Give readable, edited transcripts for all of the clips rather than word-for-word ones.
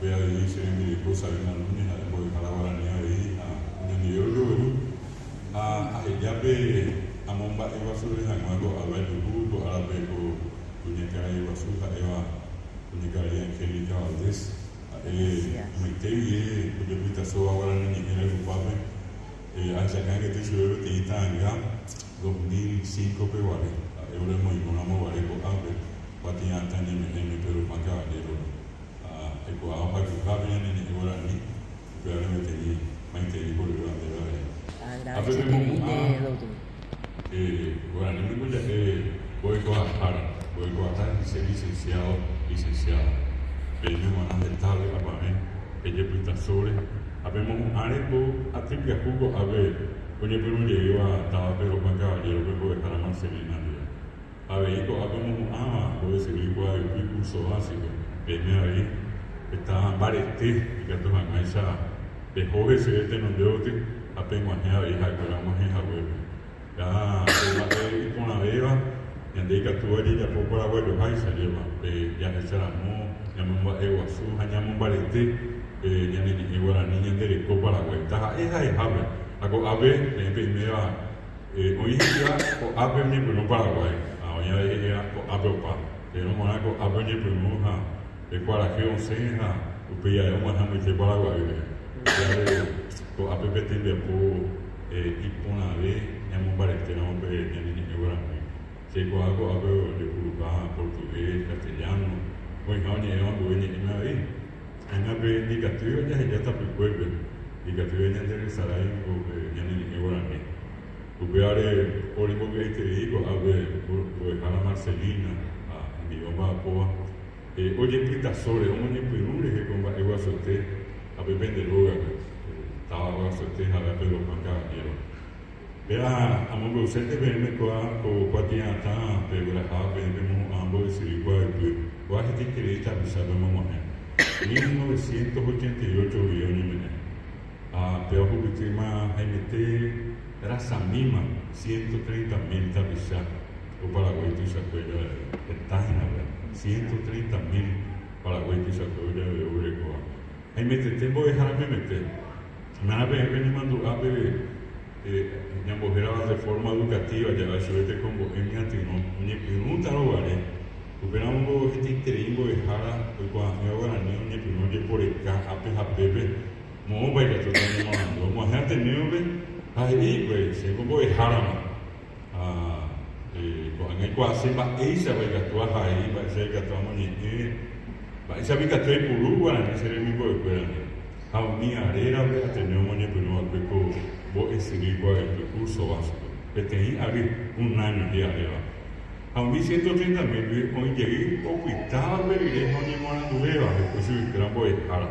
Ape avei che rembireko Sabina Núñez ha'e mbo'ehára guarani avei ha oñondive ojogueru ha aheja pe amomba'eguasuve hag̃ua ko ára juhu, ko árape ko kuñakarai guasu ha'éva kuñakarai Angélica Valdés, ha'e ymaite guie ojepytasóva guarani ñe'ẽ rayhupápe. Ahechakã katu chupe peteĩ ta'anga 2005 peguare, ha'e oremoirũ ramo guare ko'ápe kuatia'atã ñeme'ẽme Pedro Juan Caballero-re. Ha aikuaa ohayhuhápe ñane ñe'ẽ guarani, upévare peteĩ maitei horýva ndéve avei. Ápe pemohu'ã guaraníme ko ja'e mbo'ekuaahára, mbo'ekuaaha he'ise licenciado, licenciada. Peẽme g̃uarã heta vy'apavẽ pejepytasóre ha pemohu'ãre ko aty pyahu ko'ápe oñepyrũ jeýva táva Pedro Juan Caballero-pe mbo'ehára Marcelina ndive. Avei ko'ápe omohu'ãva mbo'esyry kuaaypy curso básico, peẽme avei heta mbarete ikatu hag̃uáicha peho heseve tenonde gotyo ha peg̃uahẽ avei ha'ekuéra og̃uahẽ haguépe. Ha pe mba'e iporãvéva ñande ikatúva jajapo paraguayoháicha jepa, pe jahecha ramo ñamomba'eguasu ha ñamombarete pe ñane ñe'ẽ guarani ñande reko Paraguái. Taha'e ha'ehápe ha ko'ápe peẽ peiméva Oĩ he'íva ko'ápe oñepyrũ Paraguái, ha oĩ avei he'íva ko'ápe opa. Péro g̃uarã ko'ápe oñepyrũ ha pe kuarahy osẽ ha upéi ae og̃uahẽ amoite Paraguaýpe. Upévare ko'ápe pe tembiapo iporãve ñamombaretéramo pe ñane ñe'ẽ guarani. Che aikuaa ko'ápe ojepuruha portugués, castellano, oĩha oñe'ẽva ambue ñe'ẽme avei. Ág̃a pe ndikatúiva jaheja tapykuépe, ndikatúiva ñanderesarái niko pe ñane ñe'ẽ guarani. Upévare orembovy'aiterei ko'ápe mbo'ehára Marcelina ha hendive omba'apóva, ojepytasóre, omoñepyrũ rehe ko mba'e guasuete ha pe pende rógape, táva guasuete ha'éva Pedro Juan Caballero. Péva amombe'usénte peẽme kóa ko kuatia'atã pegueraháva peẽ pemohu'ã mbo'esyry kuaaypy, kóa hetaiterei tapicha pemog̃uahẽ. 1988 guive oñeme'ẽ. Ha péva ohupytýma haimete rasamíma 130 mil tapicha ko Paraguái tuichakue javeve. Heta hína péva, 130 mil Paraguái tuichakue javeve oguerekóva. Haimetete mbo'ehára memete. Nada peẽ penemandu'a pe ñambohérava reforma educativa jave chupe tekombo'e myatyrõ oñepyrũtarõ guare, upéramo hetaiterei mbo'ehára oikuaa'ỹva guarani oñepyrũ ojeporeka ápe ha pépe moõpa ikatúta oñemoarandu. Og̃uahẽ Ateneo-pe ha he'i hikuái, Chéko mbo'ehárama ha ko'ág̃a aikuaase mba'éichapa ikatu ahai, mba'éicha ikatu amoñe'ẽ, mba'éichapa ikatu aipuru guarani che remimbo'ekuéra ndive. Ha umi arérape Ateneo omoñepyrũ va'ekue ko mbo'esyry kuave'ẽmby curso básico, peteĩ ary, un áño hi'aréva. Ha umi 130 mil-gui oĩ jey opytáva upe rire ha oñemoaranduvéva heko chuguikuéra mbo'ehára.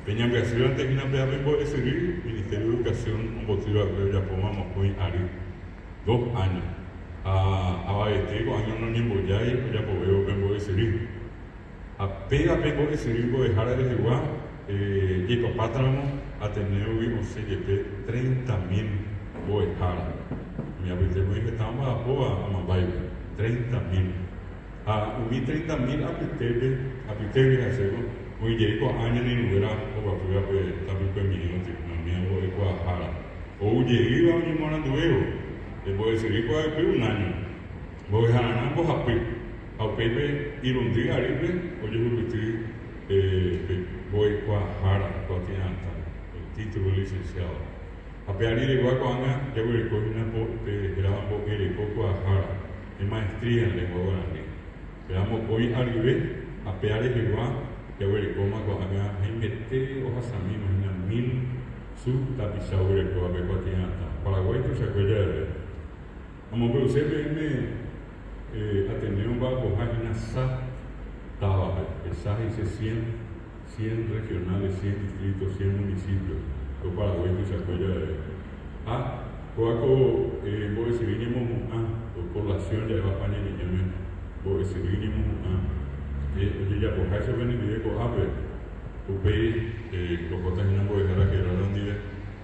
Pe ñambyasývante hína péva pe mbo'esyry Ministerio de Educación omboty va'ekue ojapóma mokõi ary, dos áño, ha avavete ko'ág̃a noñembojái ojapovévo pe mbo'esyry. Ha péva pe mbo'esyry mbo'ehára rehegua jaipapátaramo Atenéogui osẽ jepe treinta mil mbo'ehára. Umi apytépe oĩ heta omba'apóva amambáipe, treinta mil. Ha umi treinta mil apytépe, apytégui ha'eséko, oĩ jey ko'ã ñane irũnguéra oguapýva pe tapykuemirĩ otyhýma mbo'ekuaahára. Ou jeýva oñemoaranduvévo, pe mbo'esyry kuaapy un áño. Mbo'ehararã mbohapy ha upéi pe irundy arýpe ojehupyty pe mbo'ekuaahára kuatia'atã, el título licenciado. Ha pe ariregua ko'ág̃a jaguereko hína pe hérava mbo'ereko kuaahára, pe maestría en lengua guarani. Péva mokõi aryve ha pe arehegua jaguerekóma ko'ág̃a haimete ohasamíma hína mil su tapicha oguerekóva pe kuatia'atã. Paraguái tuichakue javeve. Amombe'use peẽme Ateneo omba'apoha hína sa távape, pe sa he'ise cien, cien regionales, cien distritos, cien municipios, ko Paraguái tuichakue javeve. Ha kóva ko mbo'esyry ñemohu'ã, ko población ja'éva España ñe'ẽme, mbo'esyry ñemohu'ã ojejapoháicha penendive ko'ápe, upéi rohóta hína mbo'ehára Gerardo ndive.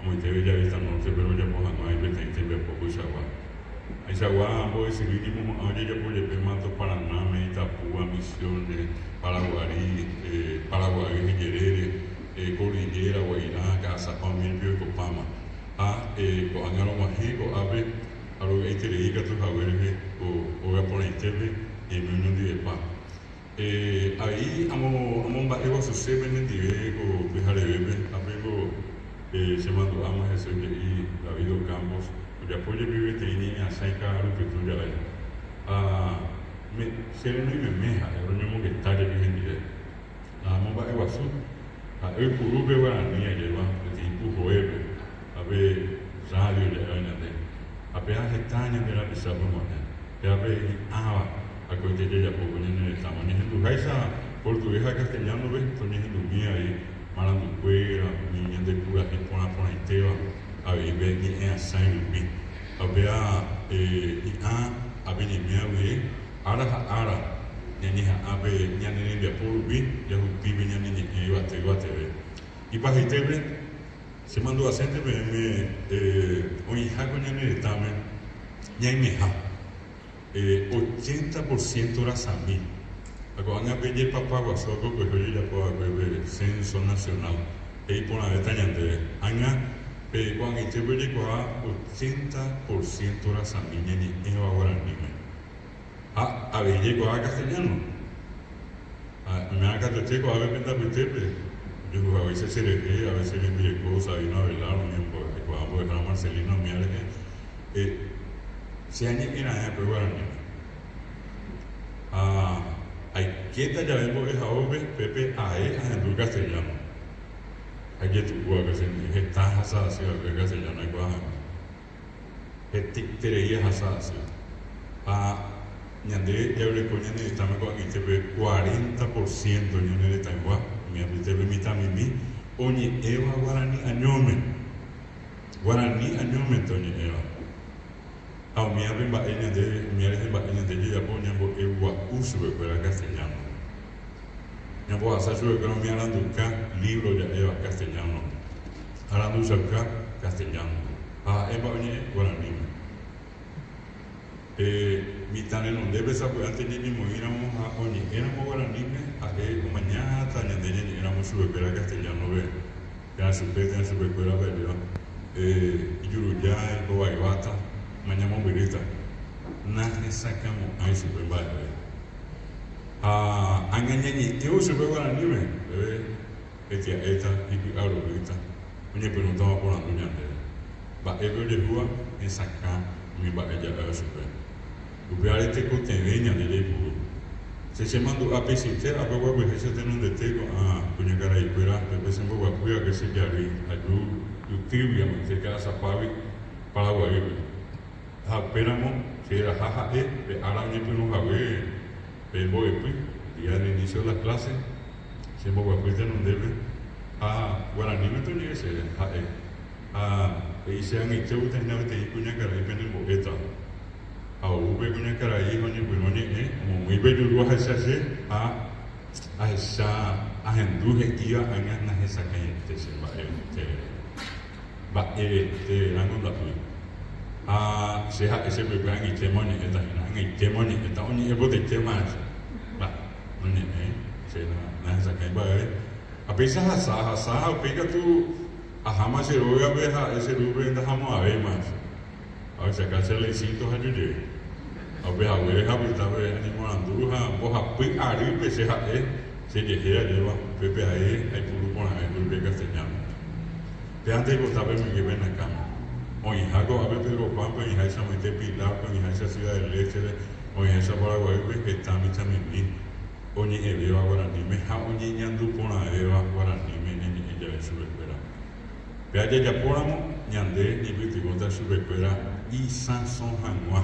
Amoite Bellavista Norte-pe rojapo hag̃ua peteĩ tembiapo koichagua. Ãichagua mbo'esyry ñemohu'ã ojejapo jepe Mato Paranáme, Itapúa, Misiones, Paraguari, Paraguay ijerére. Cordillera, Guairá, Ka'asapa umi rupi oikopáma. Ha ko'ág̃a rog̃uahẽ ko'ápe ha rovy'aiterei katu hague rehe ko óga porãitépe ñaime oñondivepa. Avei amomba'eguasuse penendive ko pyharevépe ha péko chemandu'áma hese he'i David Ocampos ojapo jepi peteĩ ñe'ẽasãi ka'arupytũ jave. Ha che renoimeme ha'e roñomongeta jepi hendive. Ha amomba'eguasu ha'e oipuru pe guarani ajéva peteĩ puhoépe ha pe rrádio ja'éva ñande. Ha péva heta ñande rapichápe og̃uahẽ. Péva pe hi'ãva akóinte jajapo ko ñane retãme. Oñehenduháicha portugués ha castellano-pe toñehendumi avei marandukuéra, umi ñande purahéi porã porãitéva avei pe ñe'ẽasãi rupi. Ha upéva hi'ã ápe ñaime guive ára ha ára ñañeha'ã pe ñane rembiapo rupi jahupi pe ñane ñe'ẽ yvate yvateve. Ipahaitépe chemandu'asénte peẽme oĩha ko ñane retãme ñaimeha 80% rasami. Ha ko'ág̃a pe jepapa guasu akokuehe ojejapo va'ekue pe Censo Nacional he'i porãvéta ñandéve. Ág̃a pe ko'ag̃aitépe ojekuaa 80% rasami ñañe'ẽva guaraníme. Ha avei jaikuaa castellano. Ha oiméva katuete ko'ápe pende apytépe, ojehuhaguéicha cherehe, ave che rembireko Sabino Avelar, umi aikuaa mbo'ehára Marcelino umíva rehe, che añe'ẽ raẽ va'ekue guaraníme. Ha aikéta jave mbo'ehaópe, pépe ae ahendu castellano. Ha ijetu'u va'ekue chendive, heta ahasa asy va'ekue castellano aikuaa hag̃ua. Hetaiterei ahasa asy. Ha ñande jaguereko ñane retãme ko'ag̃aite pe 40% ñane retãygua, umi apytépe mitãmimi, oñe'ẽva guarani añóme. Guarani añómente oñe'ẽva. Ha umívape mba'e ñande, umíva rehe mba'e ñande jajapo ñambo'e gua'u chupekuéra castellano. Ñambohasa chupekuéra umi aranduka, libro ja'éva castellano. Aranduchauka castellano. Ha ha'épa oñe'ẽ guaraníme. Pe mitã renondépe sapy'ánte ñañemoĩramo ha oñe'ẽramo guaraníme, ha'e omañáta ñande ñañe'ẽramo chupekuéra castellano-pe, térã chupe térã chupekuérape ajéva, ijuruja, ikovaiváta, mañamombyrýta. Nahesakãmo'ãi chupe mba'eve. Ha ág̃a ñañe'ẽvo chupe guaraníme, upépe hetia'éta, ipy'arorýta, oñepyrũtava porandu ñandéve. Mba'épe ojehúva hesakã umi mba'e ja'éva chupe. Upévare tekotevẽ ñande jaipuru. Che chemandu'a peichaite ápe oguapyha che tenondete ko'ã kuñakaraikuéra pépe chemboguapy va'ekue che jarýi aju ytýgui amoite Ka'asapágui Paraguaýpe. Ha upéramo che raha ha'e pe ára oñepyrũ hague pe mbo'epy, día del inicio de las clases, che mboguapy tenondépe ha guaraníme toñe'ẽ chéve ha'e. Ha he'i che ag̃aite oúta hína peteĩ kuñakarai penembo'éta. Ha ou pe kuñakarai ha oñepyrũ oñe'ẽ, omomýi pe juru ahecha che ha ahecha ahendu he'íva ág̃a nahesakãiete che mba'evete. Mba'evete rãngo nda'úi. Ha che ha'e che pype ag̃aitéma oñe'ẽta hína, ag̃aitéma oñe'ẽta, oñe'ẽ potaitéma che. Mba'e, noñe'ẽi, che nahesakãi mba'eve. Ha péicha ahasa, ahasa ha upéi katu aháma che rógape ha'e che rúpe ndahamo'ãvéima che. Ha ohechauka che Leisito ha jujey. Ha upe haguére hapytápe añemoarandu ha mbohapy arýpe che ha'e chejehe ajéva upépe ae aipuru porãve kuri pe castellano. Pévante aipota pe moinge pe akãme. Oĩha ko'ápe Pedro Juan-pe, oĩháicha moite Pilar-pe, oĩháicha Ciudad del Este-pe, oĩháicha Paraguaýpe, heta mitãmimi oñe'ẽvéva guaraníme ha oñeñandu porãvéva guaraníme ñañe'ẽ jave chupekuéra. Péva jajapóramo, ñande ñaipytyvõta chupekuéra isãso hag̃ua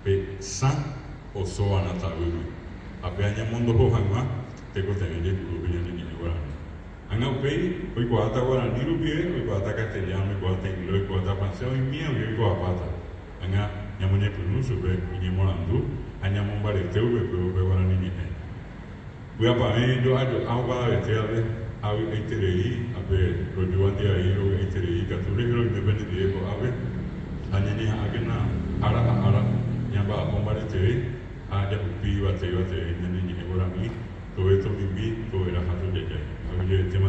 pe sã osóvana tavýgui, ha péva ñamondoho hag̃ua tekotevẽ jaipuru pe ñane ñe'ẽ guarani. Ág̃a upéi oikuaáta guarani rupive, oikuaáta castellano, oikuaáta inglés, oikuaáta francés, oimíva guive oikuaapáta. Ág̃a ñamoñepyrũ chupe iñemoarandu ha ñamombarete upekuévo pe guarani ñe'ẽ. Vy'apavẽ jo'ajo'a opavavetévape, avy'aiterei ápe rojúva ndiai rovy'aiterei ikatu rehe roime penendive ko'ápe ha ñañeha'ãkena ára ha ára ñamba'apo mbareteve ha jahupi yvate yvateve ñane ñe'ẽ guarani tove tomimbi tovera ha tojajái. Aguyjevetéma.